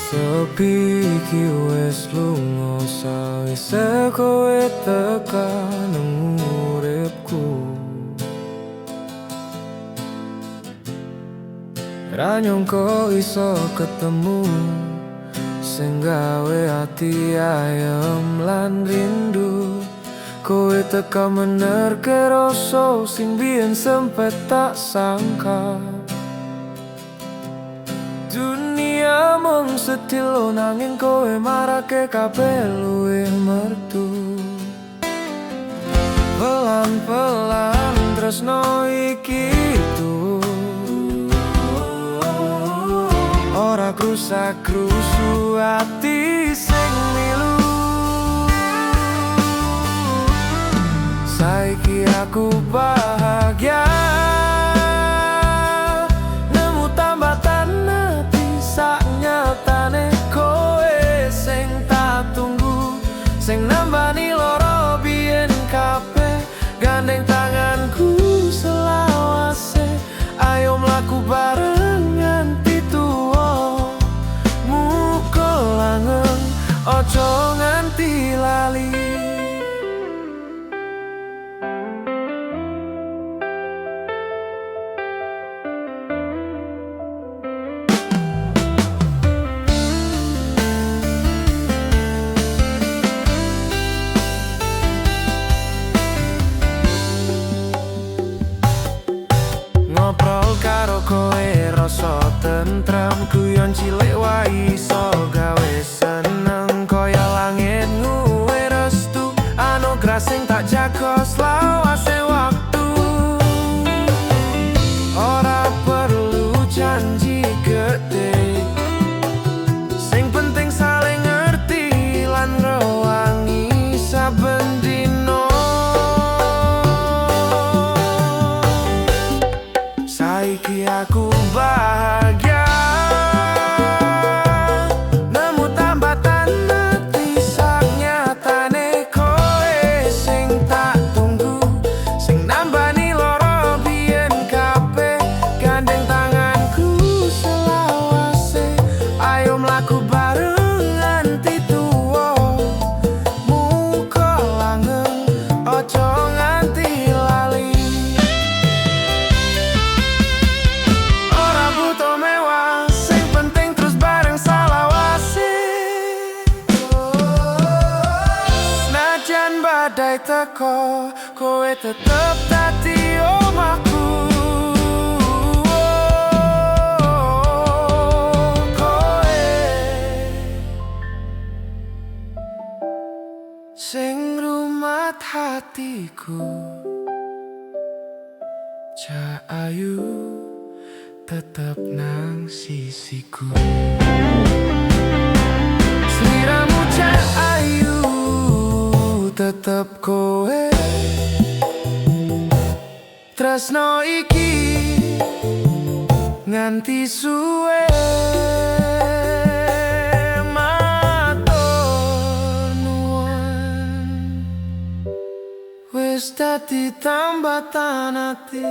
Sepi iki wis lunga sawise kowe teka nang uripku. Ra nyangka iso ketemu sing gawe ati ayem lan rindu. Kowe teka menerke rasa sing biyen sempet tak sangka. Dunia mung sedilo nanging kowe marake kabeh luwih merdu. Pelan-pelan tresno iki tuh ora krusak-krusu ati sing milu. Saiki aku bahagia nemu tambatan ati sak nyatane kowe sing tak tunggu, sing nambani loro biyen kabeh. Gandeng tanganku selawase, ayo mlaku bareng nganti tuwa. Muka langgeng ojo nganti lali. Ngobrol karo kowe rasa tentrem, guyon cilik wae iso gawe seneng. Kaya langit nguwe restu, anugrah sing tak jago selawase waktu. Ora perlu janji gede, sing penting saling ngerti lan ngrewangi saben dino. Saiki aku bahagia nemu tambatan ati sak nyatane kowe sing tak tunggu, sing nambani loro biyen kabeh. Gandeng tanganku selawase, ayo mlaku bareng nganti tuwa. Muka langgeng ojo nganti lali. Ora butuh mewah, sing penting terus bareng salawase. Najan badai teko, kowe tetep dadi omahku. Kowe sing rumat hatiku, Cak Ayu tetep nang sisiku. Sliramu Cak Ayu tetep kowe. Tresno iki nganti suwe. Matur nuwun wis dadi tambatan ati.